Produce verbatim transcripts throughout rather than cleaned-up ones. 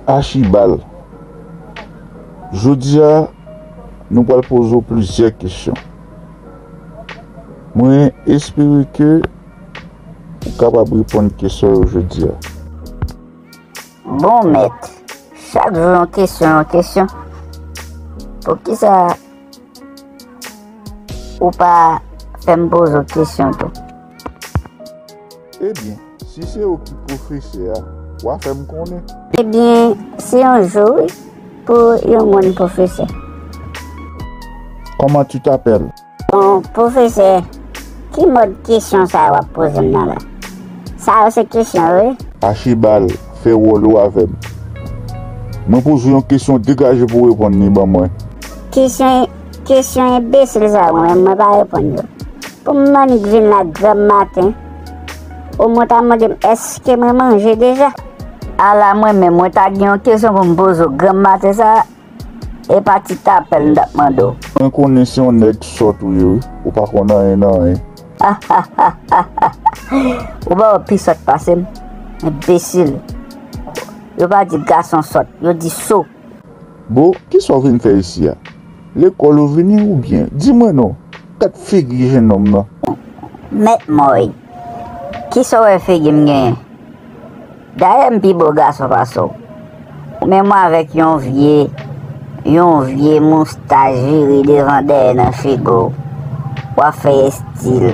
Achibal, jodi a, nou pral poze w plizyè kesyon. Mwen espere ke ou kapab reponn kesyon yo jodi a. Bon mèt, chak jou yon kesyon, yon kesyon. Poukisa ou pa fè m poze w kesyon tou? Ebyen, si se ou ki pwofesè a, w a fè m konnen. Ebyen, se yon jou, wi, pou yon moun pwofesè. Comment tu t'appelles? Bon, pwofesè, ki mòd kesyon sa w ap poze m nan la? Sa yo se kesyon, wi. Achibal, fè wòl ou avè m. Mwen poze w yon kesyon, degaje pou w reponn li ban mwen. Kesyon, kesyon enbesil sa yo, mwen menm, mwen pa reponn yo. Pou m annik vin la granm maten, omwen ta mande m èske mwen manje deja? Ala mwen menm, mwen ta gen yon kesyon pou m poze w granm maten sa, e pa ti t apèl m t ap mande w. Mwen konnen se yon nèg sòt ou ye wi, ou pa konn anyen nan anyen. Ou pa wè pi sòt pase m? Enbesil. Yo pa di gason sòt, yo di so. Bon, kisa w vin fè isi a? Lekòl ou vini oubyen? Di mwen non. Gad figi jennonm nan. Mèt Mòy, kisa w wè figi m genyen? Dayè m pi bo gason pase w. Ou menm w avèk yon vye, yon vye moustach vire devan dèyè nan figi w. W ap fè estil.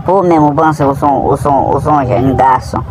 Pou ou menm ou panse ou se yon, ou se yon, ou se yon jèn gason.